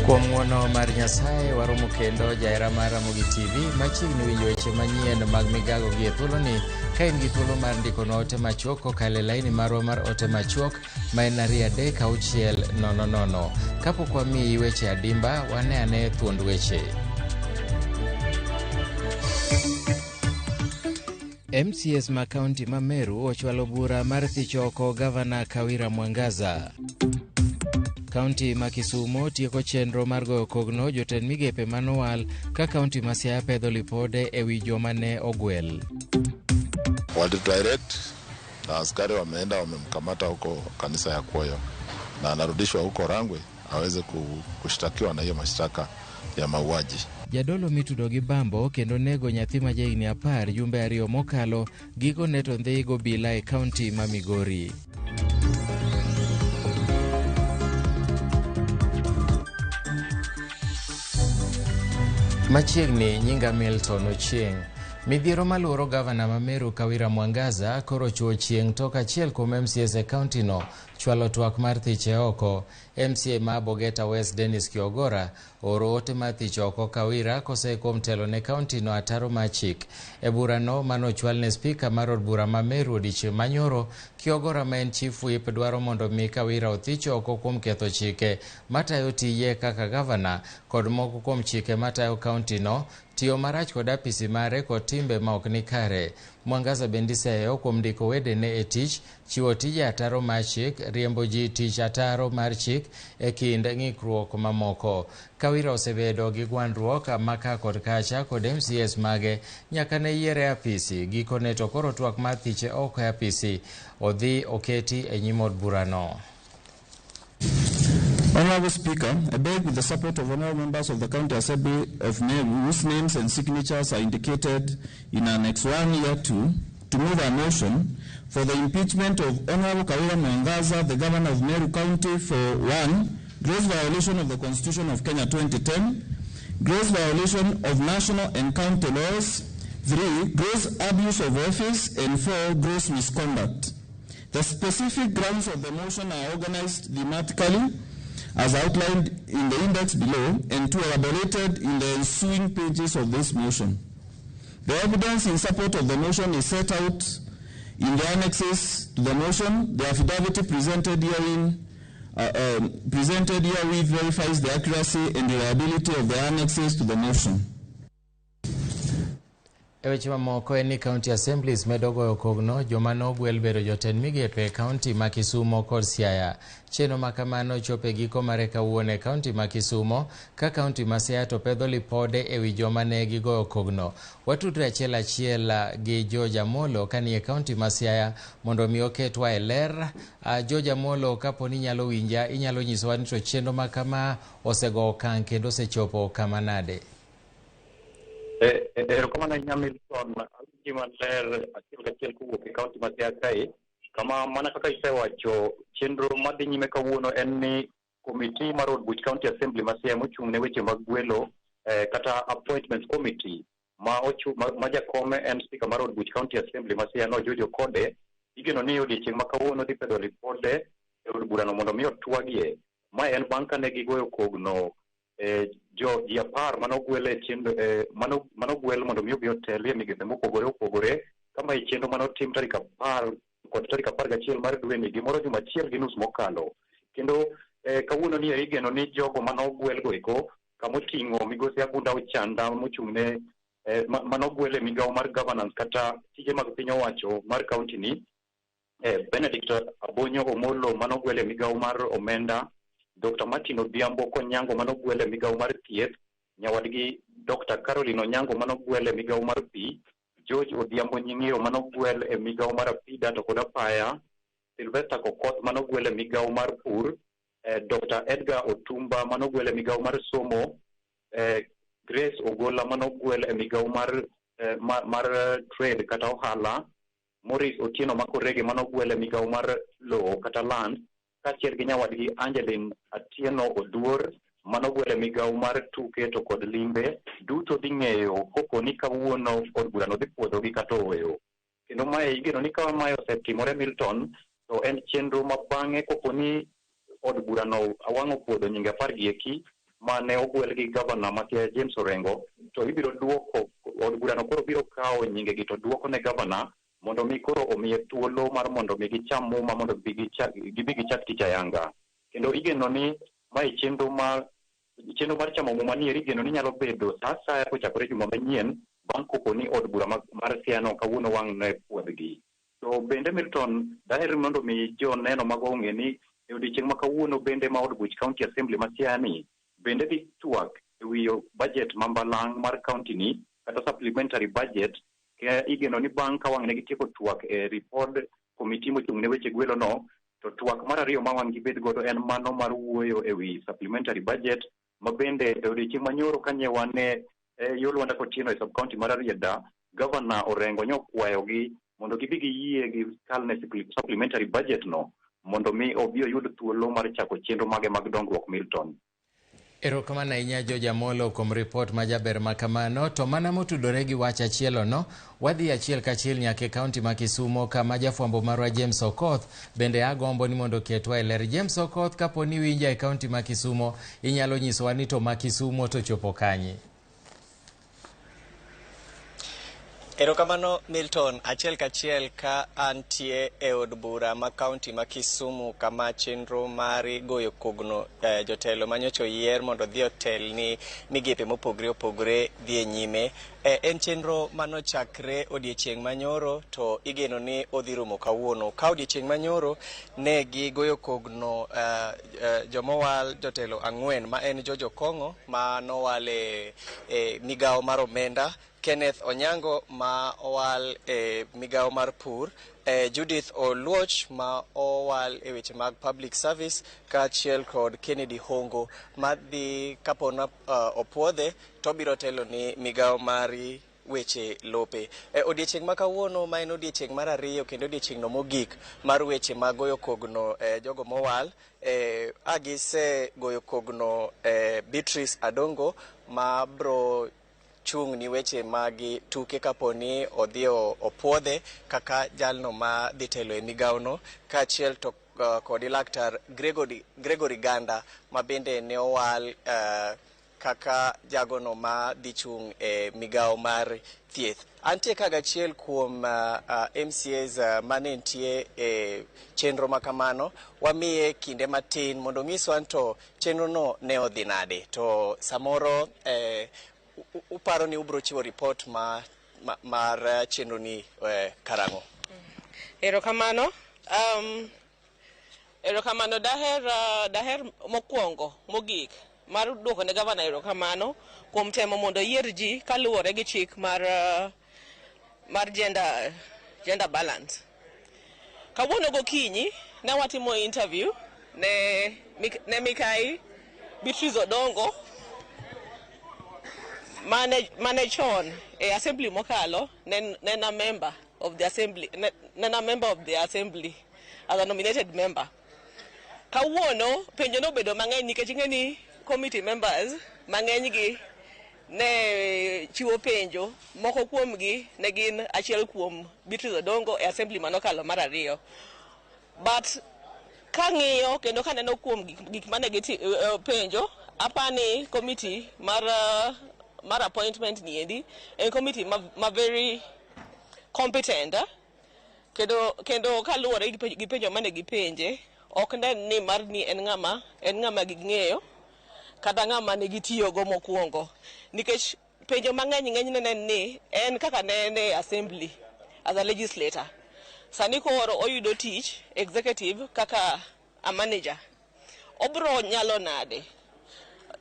Kuom ng'wono mar Nyasaye waromo kendo jahera mar Ramogi TV machiegni winjo weche manyien mag migago gi e thuoloni ka in gi thuolo mar ndikonwa ote machuok kokalo e laini marwa mar ote machuok ma en 23600. Kapok wamiyi weche adimba, wane ane thuond weche. MCS ma kaunti ma Meru ochwalo bura mar thicho oko gavana Kawira Mwangaza. Kaunti ma Kisumo tieko chenro mar goyo kogno jotend migepe manowal ka kaunti ma Siaya pedho lipode e wi joma ne ogwel. Walidirect na askari wameenda wamemkamata huko kanisa ya Kwoyo na anarudishwa huko Rangwe aweze kushtakiwa na hiyo mashtaka ya mauaji. Jadolo mitudo gi bambo kendo nego nyathi ma jahigni 10 jumbe 2 mokalo gikone to ndhi gobila e kaunti ma Migori. Machiegni nyinga Milton Ochieng. Midhiero maluoro gavana ma Meru Kawira Mwangaza koro chuo chieng' tok achiel kuom MCAs e kaunti no chwalo twak mar thiche oko. MCA ma Abogeta West Dennis Kiogora ooro ote mar thicho oko Kawira kose kuom telo ne kaunti no ataro mar chik. E burano manochwal ne spika mar od bura ma Meru odiechieng' manyoro, Kiogora ma en chief whip dwaro mondo mi Kawira othich oko kuom ketho chike matayo tije kaka gavana kod moko kuom chike matayo kaunti no, tiyo marach kod apisi mare kod timbe ma ok ni kare. Mwangaza bende iseyo kuom ndiko wedene e tich, chiwo tije ataro mar chik, riembo ji tich ataro mar chik e kind ng'ikruok mamoko. Kawira osebedo gi gwandruok maka kod kacha kod MCS mage nyaka ne yiere apisi. Gikone to koro twak mar thiche oko e apisi odhi oketi e nyim od burano. Honorable Speaker, I beg with the support of honorable members of the County Assembly of Meru, whose names and signatures are indicated in Annex 1, Year 2, to move a motion for the impeachment of Honorable Kawira Mwangaza, the Governor of Meru County, for 1, gross violation of the Constitution of Kenya 2010, gross violation of national and county laws, 3, gross abuse of office, and 4, gross misconduct. The specific grounds of the motion are organized thematically as outlined in the index below and to elaborated in the ensuing pages of this motion. The evidence in support of the motion is set out in the annexes to the motion. The affidavit presented herein, presented herewith verifies the accuracy and reliability of the annexes to the motion. E weche mamoko en ni county assemblies medo goyo kogno joma nogwel bedo jotend migepe e kaunti ma Kisumo kod Siaya. Chenro ma kamano chopo e giko mare kawuono e kaunti ma Kisumo ka kaunti ma Siaya to pedho lipode e wi joma ne gigoyo kogno. Watudre achiel achiel gi George Amolo kanie kaunti ma Siaya mondo mi oketwa e ler. George Amolo, kapo ni inyalo winja, inyalo nyisowa ni to chenro ma kama osego okang' kendo osechopo kama nade? Erokamano ahinya Milton, awinji maler achiel kachiel kowuok e kaunti ma Siaya kae, kama mana kaka isewacho chenro madhi nyime kawuono en ni komiti mar od buch County Assembly ma Siaya mochung' ne weche mag gwelo kata appointments committee ma, ochu, ma jakome en spika mar od buch County Assembly ma Siaya no George Okode, igeno ni odiechieng' ma kawuono dhi pedho lipode e od burano mondo mi otwagie. Mae en bang' kane gigoyo kogno jo ji 10 manogwel e chenro manogwel mondo mi obi otelie migepe mopogore opogore kama e chenro manotim tarik 10 kod tarik 11 mar dweni gimoro juma achiel gi nus mokalo. Kendo kawuono ni igeno ni jogo manogwel go eko kamoting'o migosi Agunda Ochanda mochung' ne manogwel e migawo mar governance kata tije mag piny owacho mar kaunti ni, Benedict Abonyo Omolo manogwel e migawo mar omenda, Dr. Martin Odhiambo Konyango manogwel e migawo mar thieth, nyawadgi Dr. Caroline Onyango manogwel e migawo mar pi, George Odhiambo Nying'iro manogwel e migawo mar apida to kod apaya, Sylvester Kokoth manogwel e migawo mar pur, Dr. Edgar Otumba manogwel e migawo mar somo, Grace Ogola manogwel e migawo mar trade kata ohala, Maurice Otieno Makorege manogwel e migawo mar lowo kata land, kaachiel gi nyawadgi Angeline Atieno Oduor manogwel e migawo mar tuke to kod limbe, duto dhi ng'eyo kopo ni kawuono od burano dhi puodhogi kata ooyo. Kendo mae igeno ni ka mae osetimore Milton, to en chenro ma bang'e kopo ni od burano awang' opuodho nyinge 10 gi eki, mane ogwel gi gavana ma Siaya James Orengo, to ibiro duoko od burano koro biro kawo nyingegi to duoko ne gavana mondo mi koro omiye thuolo mar mondo mi gicham muma mondo gibi gichak tich ayanga. Kendo igeno ni mae chenro mar chamo muma ni igeno ni nyalo bedo sa asaya kochakore juma manyien bang' kopo ni od bura mar Siaya no kawuono wang' ne puodhgi. To bende Milton, daher mondo mi joneno mag ong'e ni e odiechieng' ma kawuono bende ma od buch County Assembly ma Siaya ni bende dhi twak e wi budget ma mbalang' mar county ni kata supplementary budget. Igeno ni bang' ka wang' ne gitieko twak e report committee mochung' ne weche gwelo no, to twak mar ariyo ma wang' gibed godo en mano mar wuoyo e wi supplementary budget ma bende e odiechieng' manyoro kanye wane yo Lwanda Kotieno e sub county mar Rarieda, Governor Orengo nyokwayogi mondo gibi giyie gi kalne supplementary budget no mondo mi obi oyud thuolo mar chako chenro mage mag dongruok. Milton. Erokamano ahinya George Amolo kuom ripot majaber makamano. To mana motudore gi wach achielo no, wadhi achiel kachiel nyaka e kaunti ma Kisumo kama jafwambo marwa James Okoth bende agombo ni mondo oketwa e ler. James Okoth, kapo ni iwinja e kaunti ma Kisumo, inyalo nyisowa ni to ma Kisumo to chopo kanye? Erokamano Milton, achiel kachiel ka antie e od bura ma kaunti ma Kisumu kama chenro mar goyo kogno jotelo manyocha oyier mondo odhi otel ni migepe mopogore opogore dhi e nyime. En chenro manochakre odiechieng' manyoro to igeno ni odhi rumo kawuono. Ka odiechieng' manyoro ne gigoyo kogno jomowal jotelo ang'wen ma en George Okong'o ma nowal e migawo mar omenda, Kenneth Onyango ma owal e migawo mar pur, Judith Oluoch ma owal e weche mag public service, kaachiel kod Kennedy Hongo ma dhi kapona opuodhe to biro telo ni migawo mar weche lope. Odiechieng' ma kawuono ma en odiechieng' mar ariyo kendo odiechieng' no mogik mar weche mag goyo kogno jogo mowal, agise goyo kogno Beatrice Adongo ma bro chung' ni weche mag tuke kaponi odhi opuodhe kaka jalno ma dhi telo e migawono, kaachiel to kod laktar Gregory Ganda ma bende ne owal kaka jagono ma dhi chung' e migawo mar thieth. Antie ka gachiel kuom MCAs mane nitie e chenro makamano, wamiye kinde matin mondo onyiswa to chenro no ne odhi nade, to samoro uparo ni ubro chiwo report mar chenro ni karang'o? Erokamano. Erokamano daher mokwongo mogik mar duoko ne gavana erokamano kuom temo mondo oyier ji kaluwore gi chik mar gender balance. Kawuono gokinyi ne watimo interview ne Mikai Beatrice Odongo mane chon e assembly mokalo ne na member of the assembly, ne na member of the assembly as a nominated member. Kawuono penjo nobedo mang'eny nikech ing'e ni committee members mang'eny gi ne chiwo penjo, moko kuomgi ne gin achiel kuom Beatrice Odongo e assembly manokalo mar ariyo. But kang'iyo kendo kaneno kuom gik mane gi penjo, apani committee mar appointment ni endi en committee ma very competent, kendo kaluwore gi penjo mane gipenje, ok nen ni mar ni en ng'ama ging'eyo kata ng'ama ne gitiyogo mokwongo, nikech penjo mang'eny ng'enyne ne ni en kaka ne en e assembly as a legislator. Sani koro oyudo tich executive kaka a manager, obro nyalo nade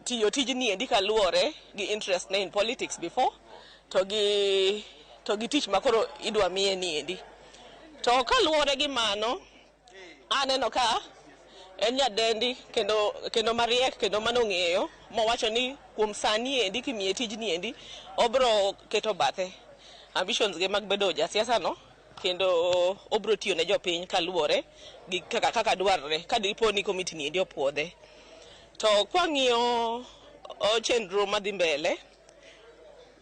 tiyo tijni endi kaluwore gi interest ne in politics before to gi tich makoro idwa miye ni endi. To kaluwore gi mano, aneno ka en nyadendi kendo mariek kendo mano ng'eyo mowacho ni kuom sani endi kimiye tijni endi obro keto bathe ambitions ge mag bedo jasiasa no, kendo obro tiyo ne jopiny kaluwore gi kaka dwarore ka dipo ni komiti ni endi opuodhe. To kwang'iyo chenro madhi mbele,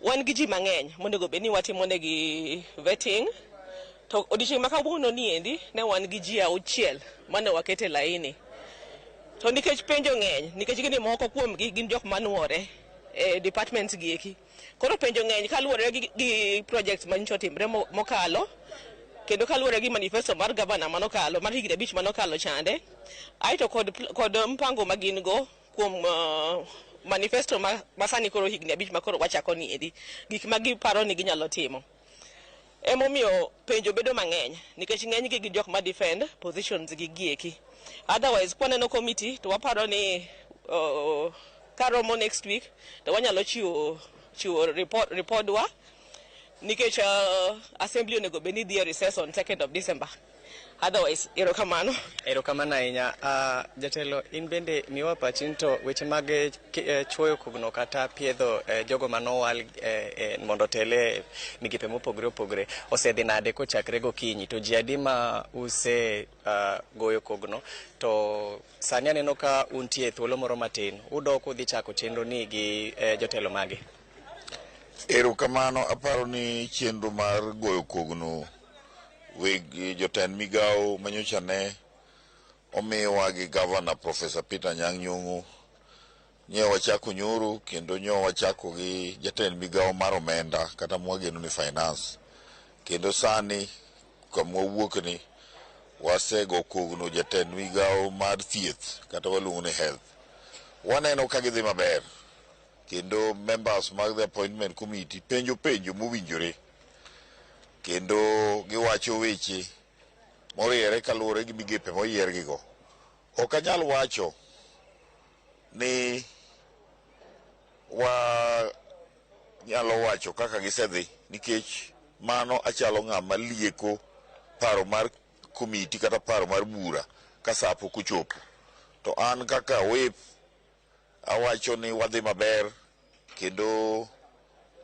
wan gi ji mang'eny monego bed ni watimo negi vetting. To odiechieng' ma kawuono ni endi ne wan gi ji 6 mane wakete laini. To nikech penjo ng'eny, nikech gini moko kuomgi gin jok manuore e departments gi eki. Koro penjo ng'eny kaluwore gi projects manyicho otimre mokalo, kendo kaluwore gi manifesto mar gavana manokalo mar higni 5 manokalo chande, aeto kod mpango ma gin go kuom manifesto ma sani koro higni 5 ma koro wachako ni endi, gik ma giparo ni ginyalo timo. Emomiyo penjo bedo mang'eny nikech ng'eny gi gin jok ma defend positions gi gieki. Otherwise, kwaneno committee to waparo ni karomo next week to wanyalo chiwo report wa nikech assembly onego bed ni dhi e recess on 2nd of December. Otherwise, erokamano. Erokamano ahinya. Jatelo, in bende miwa pachi to weche mag chuoyo kogno kata piedho jogo manowal mondo otele migepe mopogore opogore osedhi nade kochakre gokinyi, to ji adi ma use goyo kogno, to sani aneno ka untie thuolo moro matin, udok udhi chako chenro ni gi jotelo mage? Erokamano. Aparo ni chenro mar goyo kogno weg jotend migawo manyocha ne omiwa gi Governor Professor Peter Anyang' Nyong'o nye wachako nyoro, kendo nyo wachako gi jatend migawo mar omenda kata mwageno ni finance, kendo sani kama wawuok ni wasego kogno jatend migawo mar thieth kata waluongo ni health. Waneno ka gidhi maber, kendo members mag the appointment committee penjo penjo mowinjore, kendo giwacho weche moriere kaluwore gi migepe moyiergigo. Ok anyal wacho ni wanyalo wacho kaka gisedhi, nikech mano achalo ng'ama lieko paro mar komiti kata paro mar bura ka sa pok ochopo. To an kaka whip awacho ni wadhi maber, kendo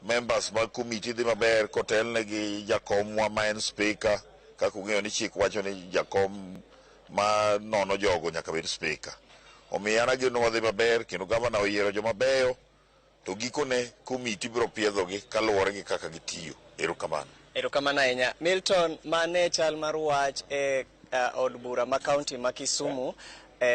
members mag komiti dhi maber kotelne gi jakomwa ma en speaker. Kaka ung'eyo ni chik wacho ni jakom ma nono jogo nyaka bed speaker. Omiyo an ageno wadhi maber, kendo gavana oyiero joma beyo, to gikone komiti biro piedhogi kaluwore gi kaka gitiyo. Erokamano. Erokamano ahinya. Milton, mane chal mar wach e od bura ma kaunti ma Kisumu?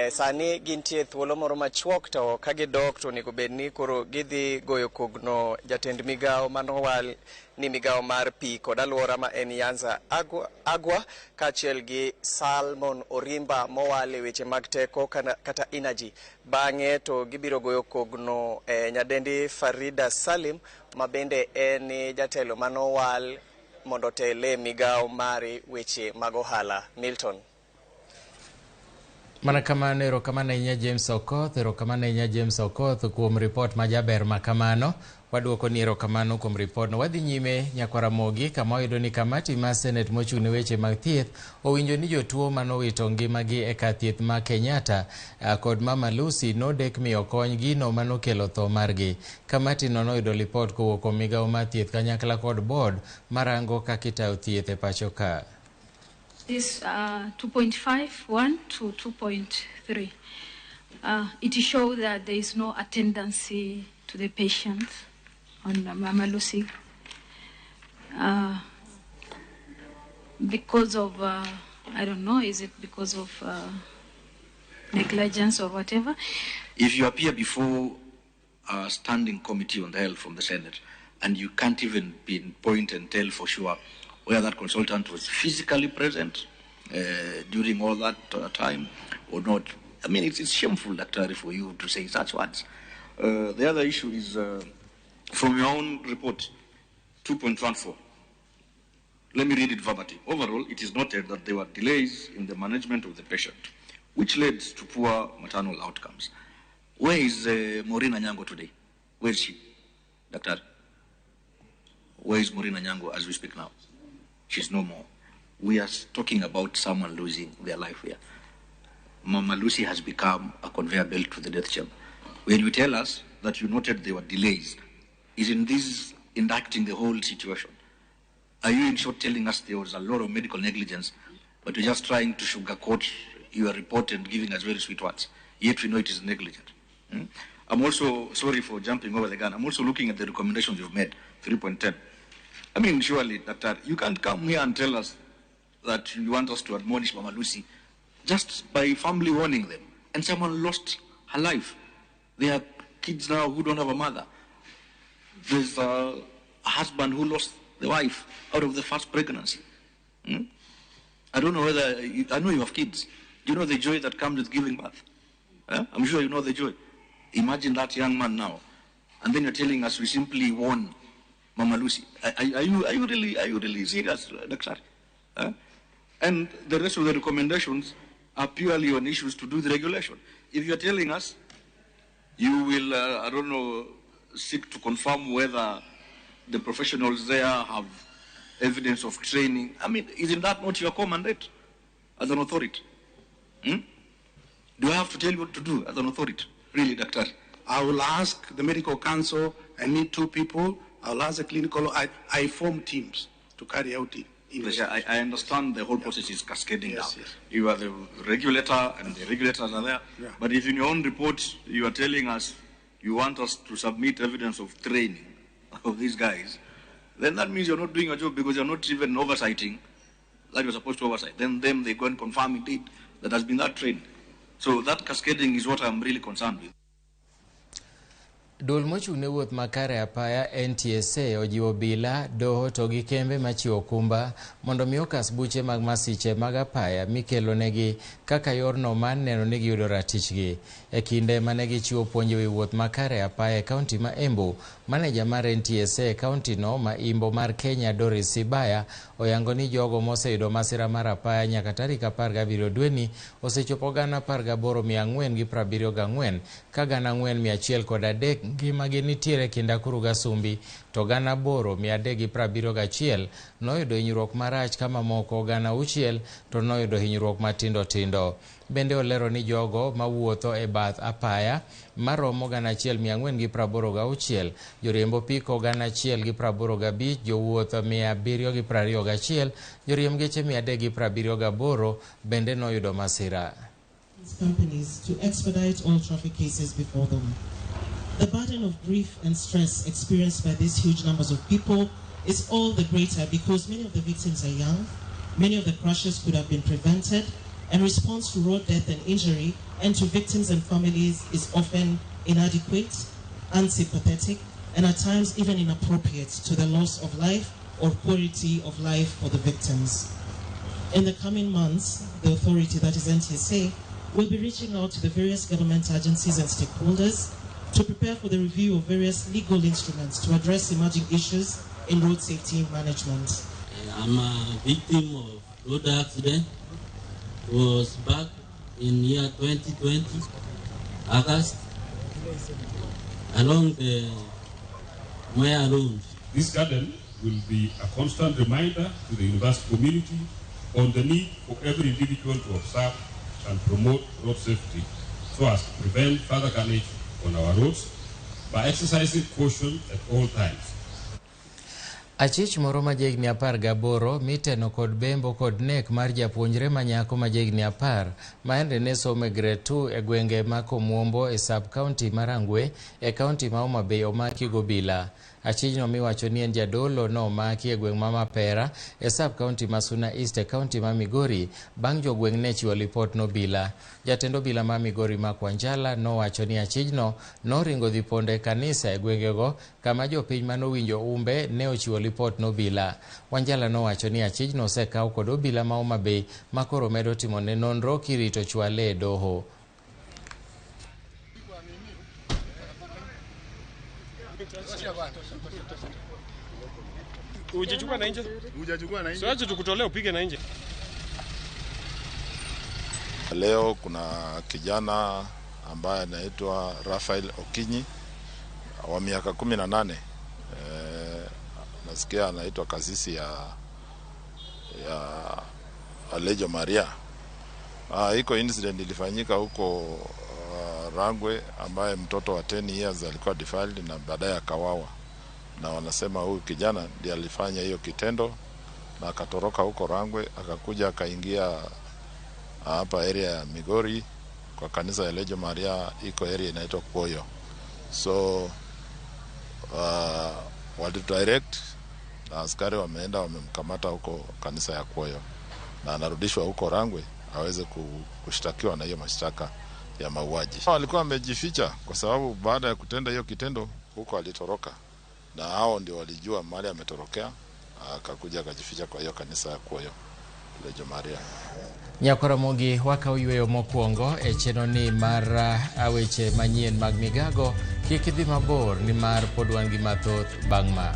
Sani gintie thuolo moro machuok, to ka gidok to onego bed ni koro gidhi goyo kogno jatend migawo manowal ni migawo mar pi kod alwora ma en Yanza Agwa, kaachiel gi Salmon Orimba mowal e weche mag teko kata energy. Bang'e to gibiro goyo kogno nyadendi Farida Salim ma bende en jatelo manowal mondo otele migawo mar weche mag ohala. Milton. Mana kamano, erokamano ahinya James Okoth, erokamano ahinya James Okoth kuom ripot majaber ma kamano. Waduoko ni erokamano kuom ripodno. Wadhi nyime Nyakwaramogi kama wayudo ni kamati mar Senate mochung' ne weche mag thieth owinjo ni jotuo manowito ngimagi e kar thieth ma Kenyatta kod Mama Lucy nodek miyo kony gino manokelo tho margi. Kamati no noyudo lipot kowuok kuom migawo mar thieth kanyakla kod board marango kaka itayo thieth e pacho ka. This 2.51 to 2.3. It shows that there is no attendance to the patient on Mama Lucy because of, I don't know, is it because of negligence or whatever? If you appear before a standing committee on the health from the Senate and you can't even pinpoint and tell for sure whether that consultant was physically present during all that time or not. I mean, it's shameful, Dr. for you to say such words. The other issue is from your own report, 2.14. Let me read it verbatim. Overall, it is noted that there were delays in the management of the patient, which led to poor maternal outcomes. Where is Maureen Anyango today? Where is she, Doctor? Where is Maureen Anyango as we speak now? She's no more. We are talking about someone losing their life here. Mama Lucy has become a conveyor belt to the death chamber. When you tell us that you noted there were delays, isn't this inducting the whole situation? Are you in short telling us there was a lot of medical negligence, but you're just trying to sugarcoat your report and giving us very sweet words, yet we know it is negligent? I'm also sorry for jumping over the gun. I'm also looking at the recommendations you've made, 3.10. I mean, surely, Doctor, you can't come here and tell us that you want us to admonish Mama Lucy just by firmly warning them. And someone lost her life. There are kids now who don't have a mother. There's a husband who lost the wife out of the first pregnancy. I don't know whether, I know you have kids. Do you know the joy that comes with giving birth? I'm sure you know the joy. Imagine that young man now. And then you're telling us we simply won Mama Lucy. Are you really serious, Daktari? And the rest of the recommendations are purely on issues to do with regulation. If you're telling us you will, I don't know, seek to confirm whether the professionals there have evidence of training. I mean, isn't that not your core mandate as an authority? Do I have to tell you what to do as an authority? Really, Doctor? I will ask the medical council. I need 2 people. I will ask the clinical. I form teams to carry out it. I understand the whole process is cascading down. Yes. You are the regulator and the regulators are there. Yeah. But if in your own report you are telling us you want us to submit evidence of training of these guys, then that means you're not doing your job, because you're not even oversighting that you're supposed to oversight. Then they go and confirm indeed that has been that trained. So that cascading is what I'm really concerned with. Duol mochung' ne wuoth makare apaya NTSA ojiwo bila, doho to gi kembe machiwo okumba mondo mi okas buche mag masiche mag apaya mikelo negi kaka yorno mar neno ni giyudo ratichgi. E kinde mane gichiwo puonj ewi wuoth makare apaya e kaunti ma Embu, maneja mar NTSA e kaunti no ma Imbo mar Kenya Doris Sibaya oyango ni jogo moseyudo masira mar apaya nyaka tarik 17 dweni osechopo 18,474 ka 4,103 ngimagi nitiere kind Akuru gi Asumbi to 8,371 noyudo hinyruok marach ka mamoko 6,000 to noyudo hinyruok matindo tindo. Bende olero ni jogo mawuotho e bath apaya maromo 1,486, joriemb apiko 1,085, jowuoth 721, joriemb geche 378 bende noyudo masira. Companies to expedite all traffic cases before them. The burden of grief and stress experienced by these huge numbers of people is all the greater because many of the victims are young, many of the crashes could have been prevented, and response to road death and injury and to victims and families is often inadequate, unsympathetic, and at times even inappropriate to the loss of life or quality of life for the victims. In the coming months, the authority, that is NTSA, will be reaching out to the various government agencies and stakeholders to prepare for the review of various legal instruments to address emerging issues in road safety management. I'm a victim of road accident. It was back in year 2020, August, along the Mwea Road. This garden will be a constant reminder to the university community on the need for every individual to observe and promote road safety so as to prevent further carnage on our roads by exercising caution at all times. Achich moro ma jahigni 18 miteno kod bembo kod nek mar japuonjre ma nyako ma jahigni 10 ma ende ne somo e grade 2 e gwenge ma Komuombo e sub county mar Rangwe e county ma Homa Bay omaki gobila. Achijno miwacho ni en jadolo no omaki e gweng' ma Mapera e sub county ma Suna East e county ma Migori bang' jogweng' ne chiwo lipot nobila. Jatend obila ma Migori Mark Wanjala nowacho ni achijno noringo dhi pondo e kanisa e gwengego kama jopiny manowinjo umbe ne ochiwo lipot nobila. Wanjala nowacho ni achijno osekaw kod obila ma Homa Bay ma koro medo timone nonro kirito chwale e doho. Ujachukua na nje? Ujachukua na nje. Siache tukutolea upige na nje. Leo kuna kijana ambaye anaitwa Rafael Okinyi wa miaka 18. Nasikia anaitwa kasisi ya Alejo Maria. Iko incident ilifanyika huko Rangwe ambaye mtoto wa 10 years alikuwa defiled na baadaye akawawa. Na wanasema huyu kijana ndiye alifanya hiyo kitendo na akatoroka huko Rangwe akakuja akaingia hapa area ya Migori kwa kanisa ya Lejo Maria, iko area inaitwa Kwoyo. So wali direct na askari wameenda wamemkamata huko kanisa ya Kwoyo na anarudishwa huko Rangwe aweze kushtakiwa na hiyo mashtaka ya mauaji. Alikuwa amejificha kwa sababu baada ya kutenda hiyo kitendo huko alitoroka, na hao ndio walijua mahali ametorokea, akakuja akajificha kwa hiyo kanisa ya Kuoyo Lejo Maria. Nyakoromogi wakaw yweyo mokwongo e chenro mar weche manyien mag migago. Kik idhi mabor nimar pod wan gi mathoth bang' ma.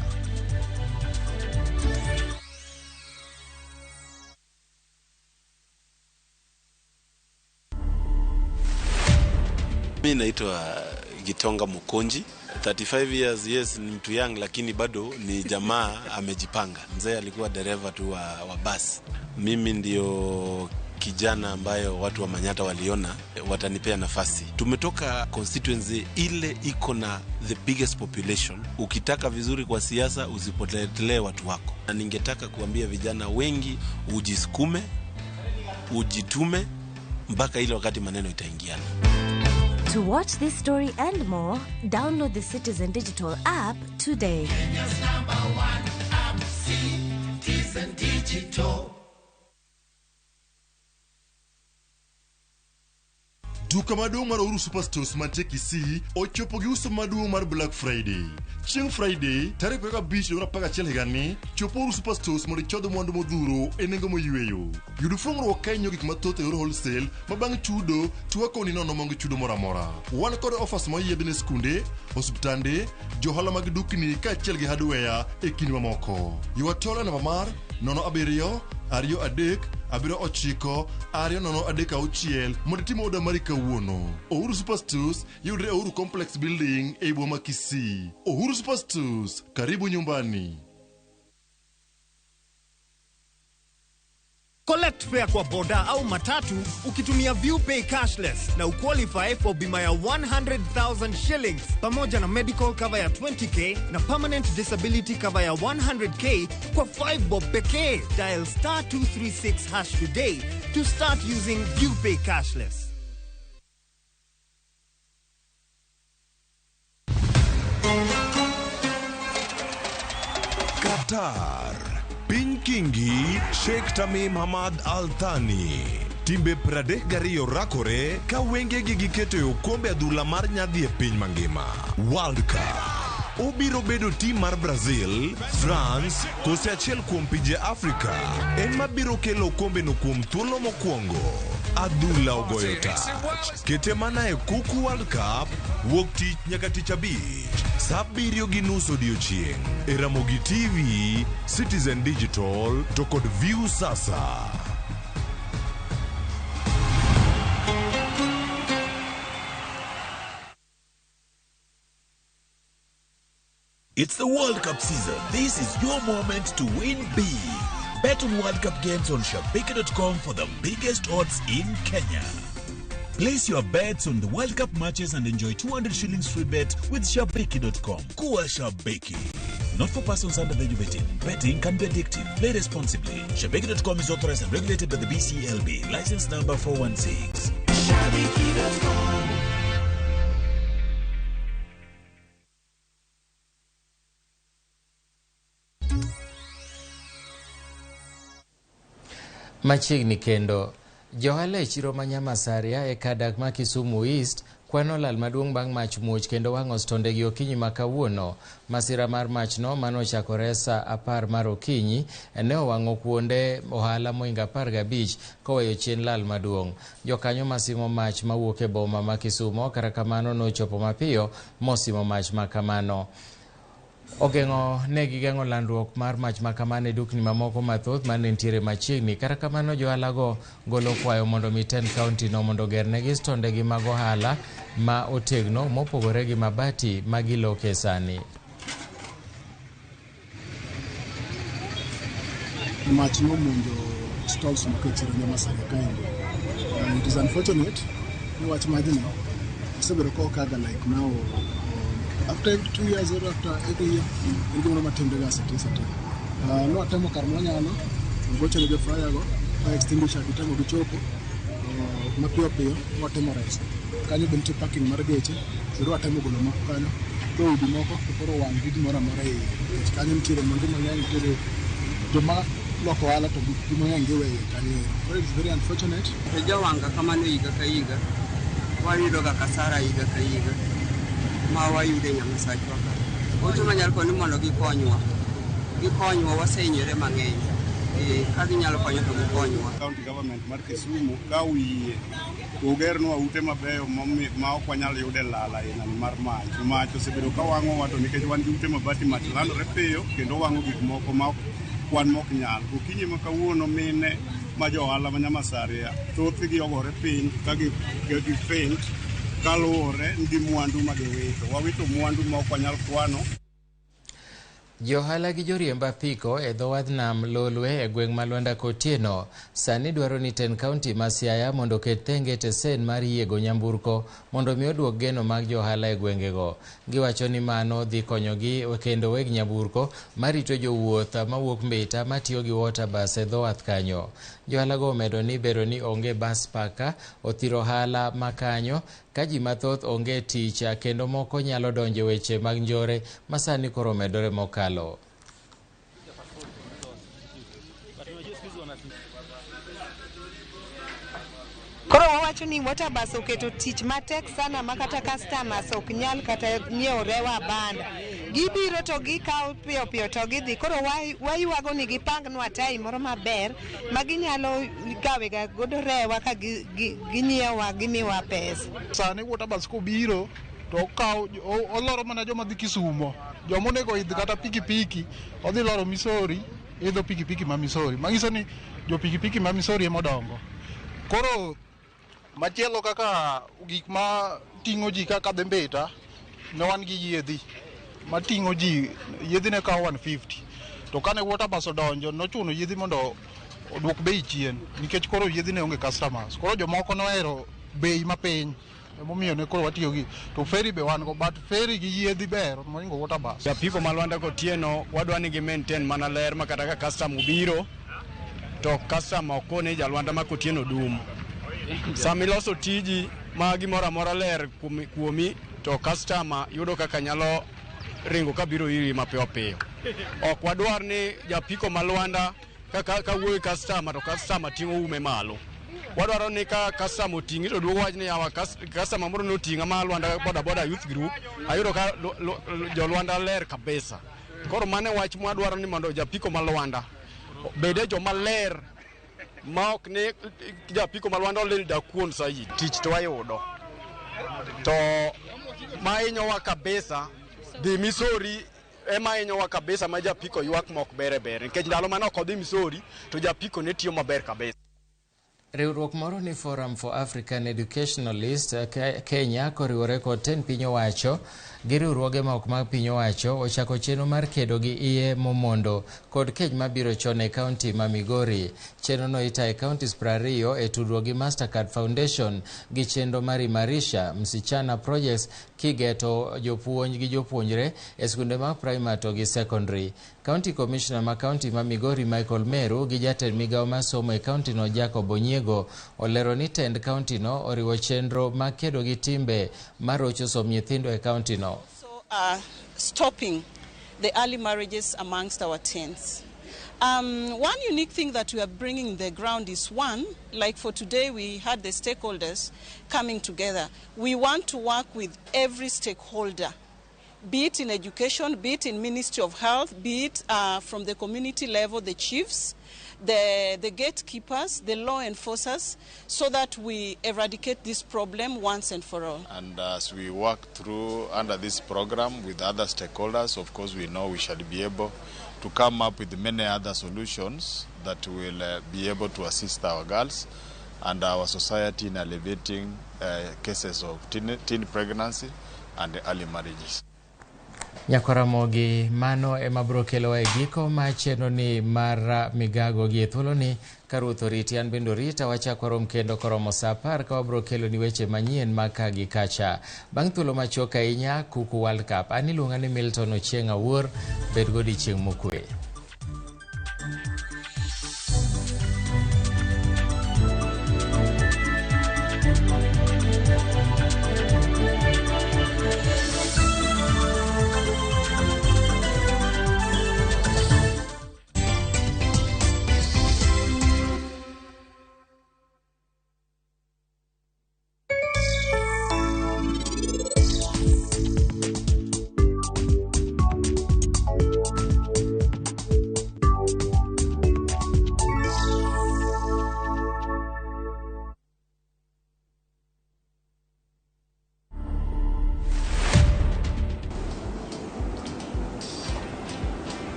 Mi naitwa Gitonga Mukonji, 35 years, yes, ni mtu young lakini bado ni jamaa amejipanga. Mzee alikuwa dereva tu wa basi. Mimi ndio kijana ambayo watu wa Manyata waliona watanipea nafasi. Tumetoka constituency ile iko na the biggest population. Ukitaka vizuri kwa siasa usipotelee watu wako. Na ningetaka kuambia vijana wengi ujisukume, ujitume mpaka ile wakati maneno itaingiana. To watch this story and more, download the Citizen Digital app today. Kenya's number one app, Citizen Digital. Duka maduong' mar Uhuru Superstores mantie Kisii ochopo gi uso maduong' mar Black Friday. Chieng' Friday, tarik 25 dwe mar 11 higani, chopo Uhuru Superstores mondo ichodh mwandu modhuro e nengo moyweyo. Yud fuong'ruok ka inyiewo gik mathoth e yor wholesale ma bang' chudo to wakoni nono maonge chudo moro amora. Wan kod offers moyiedhi ne skunde, osiptande, johala mag dukni kaachiel gi hardware e kind mamoko. Ywa tol e namba mar 07 23 79 2036 mondo itim oda mari kawuono. Uhuru Superstores yudre e Uhuru Complex Building ei boma Kisii. Uhuru Superstores, karibu nyumbani. Collect fare kwa boda au matatu ukitumia ViewPay cashless na uqualify for bima ya 100,000 shillings pamoja na medical cover ya 20k na permanent disability cover ya 100k kwa 5 bob pekee. Dial star 236 hash today to start using ViewPay cashless. Qatar. Piny Kingi, Sheikh Tamim Hamad Al Thani. Timbe 32 rakore ka wengegi giketo e okombe adhula mar nyadhi e piny mangima. World Cup. Obiro bedo tim mar Brazil, France, kose achiel kuom pinje Afrika en mabiro kelo okombeno kuom thuolo mokwongo. Adhula ogoyo tach. Kete mana e Kuku World Cup, wuok tich nyaka tich abich, saa 7:30 odiochieng'. E Ramogi TV, Citizen Digital to kod View Sasa. It's the World Cup season. This is your moment to win big. Bet on World Cup games on Shabiki.com for the biggest odds in Kenya. Place your bets on the World Cup matches and enjoy 200 shillings free bet with Shabiki.com. Kuwa Shabiki. Not for persons under the age of 18. Betting can be addictive. Play responsibly. Shabiki.com is authorized and regulated by the BCLB. License number 416. Shabiki.com. Machiegni kendo, johala e chiro ma Nyamasaria e kar dak ma Kisumu East kwano lal maduong' bang' mach muoch kendo wang'o stondegi okinyi ma kawuono. Masira mar machno manochakore saa 10 mar okinyi ne owang'o kuonde ohala mohingo 15 koweyo chien lal maduong'. Jokanyo masimo mach mawuok e boma ma Kisumo kata kamano nochopo mapiyo mosimo mach ma kamano. Ogeng'o ne gigeng'o landruok mar mach makamano e dukni mamoko mathoth mane nitiere machiegni. Kata kamano johalago golo kwayo mondo mi tend kaunti no mondo ogernegi stondegi mag ohala ma otegno mopogore gi mabati ma giloke sani. Mach nomonjo stalls moko e chiro Nyamasaria kaendi. It is unfortunate ni wach majno osebedo kokaga like now after every 2 years or after every year, en gimoro matimre ga sate sate. Nwatemo kar mwanyalo, wagocho ne jo fire go, fire extinguisher gitemo gichopo mapiyo piyo, watemo reso. Kanyo be nitie parking mar geche, kendo watemo golo moko kanyo. To udi moko to koro wang' gi gimoro amora e iye. Nikech kanyo nitiere mwandu mang'eny, nitiere joma loko ohala to gi mang'eny giweyo kanyo ero. Koro it is very unfortunate. To jawanga kamano higa ka higa. Wayudo ga kasara higa ka higa ma wayudo e Nyamasachwa ka. Ocho manyalo koni mondo gikonywa. Gikonywa wasehinyore mang'eny. Ka ginyalo konyo to gikonywa. County government mar Kisumu ka oyie to ogernwa ute mabeyo ma ok wanyal yude lal aina ni mar mach. Mach osebedo ka wang'owa to nikech wan gi ute mabati mach landore piyo kendo wang'o gik moko ma wan mok nyal. Gokinyi ma kawuono mine ma jo ohala ma Nyamasaria thothgi ogore piny ka gi faint kaluwore gi mwandu ma giwito. Wawito mwandu ma ok wanyal kwano. Johala gi joriemb apiko e dho wadh nam Lolwe e gweng' ma Lwanda Kotieno sani dwaro ni tend kaunti ma Siaya mondo oket thenge tesen mar yiego nyamburko mondo mi oduok geno mag johala e gwengego. Giwacho ni mano dhi konyogi kendo weg nyamburko marito jowuoth mawuok Mbita matiyo gi water bus e dho wath kanyo. Johalago omedo ni bedo ni onge bus park othiro ohala ma kanyo ka ji mathoth onge tich kendo moko nyalo donjo weche mag njore ma sani koro omedore mokalo. Koro wawacho ni water bus oketo tich matek sana ma kata customers ok nyal kata nyiewo rewa banda. Gibiro to gikawo piyo piyo to gidhi. Koro waywago ni gipangnwa time moro maber ma ginyalo kawega godo rewa ka ginyiewa gimiwa pesa. Sani water bus kobiro to okawo oloro mana joma dhi Kisumo. Joma onego idh kata pikipiki odhi loro Misori, idho pikipiki ma Misori. Manyiso ni jo pikipiki ma Misori ema odongo. Koro machielo kaka gik ma ting'o ji kaka dhi Mbita, ne wan gi yiedhi ma ting'o ji, yiedhi ne kawo 150. To kane water bus odonjo, nochuno yiedhi mondo oduok bei chien, nikech koro yiedhi ne onge customers. Koro jomoko nohero bei mapiny, emomiyo ne koro watiyo gi. To ferry be wan go, but ferry gi yiedhi ber mohingo water bus. Japiko ma Lwanda Kotieno wadwa ni gi maintain mana ler ma kata ka customer obiro to customer ok kone ja Lwanda ma Kotieno dum. Sama iloso tiji ma gimoro amora ler kuomi to customer yudo kaka nyalo ringo kabiro iri mapiyo piyo. Ok wadwar ni japiko ma Lwanda ka wuoyo gi customer to customer ting'o ume malo. Wadwaro ni ka customer oting'i to duogo wach ni yawa customer moro noting'a ma Lwanda boda boda youth group ayudo ka jo Lwanda ler kabisa. Koro mano e wach mwadwaro ni mondo japiko ma Lwanda bede joma ler ma ok ni japiko ma Lwanda olil dakuon saidi. Tich to wayudo to mahinyowa kabisa dhi Misori ema hinyowa kabisa ma japiko ywak mok ber e ber nikech ndalo mane ok odhi Misori to japiko ne tiyo maber kabisa. Riwruok moro ni Forum for African Educationalists Kenya koriwore kod tend piny owacho gi riwruoge ma ok mag piny owacho ochako chenro mar kedo gi iye momondo kod kech mabiro chon e kaunti ma Migori. Chenro no itayo e counties 20 e tudruok gi Mastercard Foundation gi chenro mar Imarisha Msichana Projects kigeto jopuonj gi jopuonjre e skunde mag primary to gi secondary. County Commissioner ma kaunti ma Migori Michael Meru gi jatend migawo mar somo e kaunti no Jacob Onyiego olero ni tend kaunti no oriwo chenro mag kedo gi timbe marocho somb nyithindo e kaunti no. Stopping the early marriages amongst our teens. One unique thing that we are bringing in the ground is one, like for today we had the stakeholders coming together. We want to work with every stakeholder, be it in education, be it in Ministry of Health, be it from the community level, the chiefs, the gatekeepers, the law enforcers, so that we eradicate this problem once and for all. And as we work through under this program with other stakeholders, of course we know we shall be able to come up with many other solutions that will be able to assist our girls and our society in alleviating cases of teen pregnancy and early marriages. Nyakwaramogi mano ema biro kelowa e giko ma chenro ni mar migago gi e thuoloni ka ruoth oriti an bende orita wachak warom kendo koromo saa 10 ka wabiro keloni weche manyien mag ka gi kacha. Bang' thuolo machuok ahinya Kuku World Cup. An iluonga ni Milton Ochieng' Awuor, bed godiechieng' mokwe.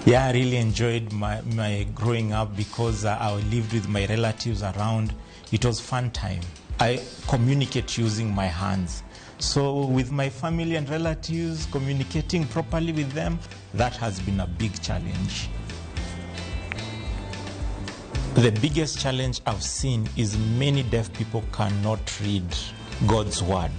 Yeah, I really enjoyed my growing up because I lived with my relatives around. It was fun time. I communicate using my hands. So with my family and relatives, communicating properly with them, that has been a big challenge. The biggest challenge I've seen is many deaf people cannot read God's word.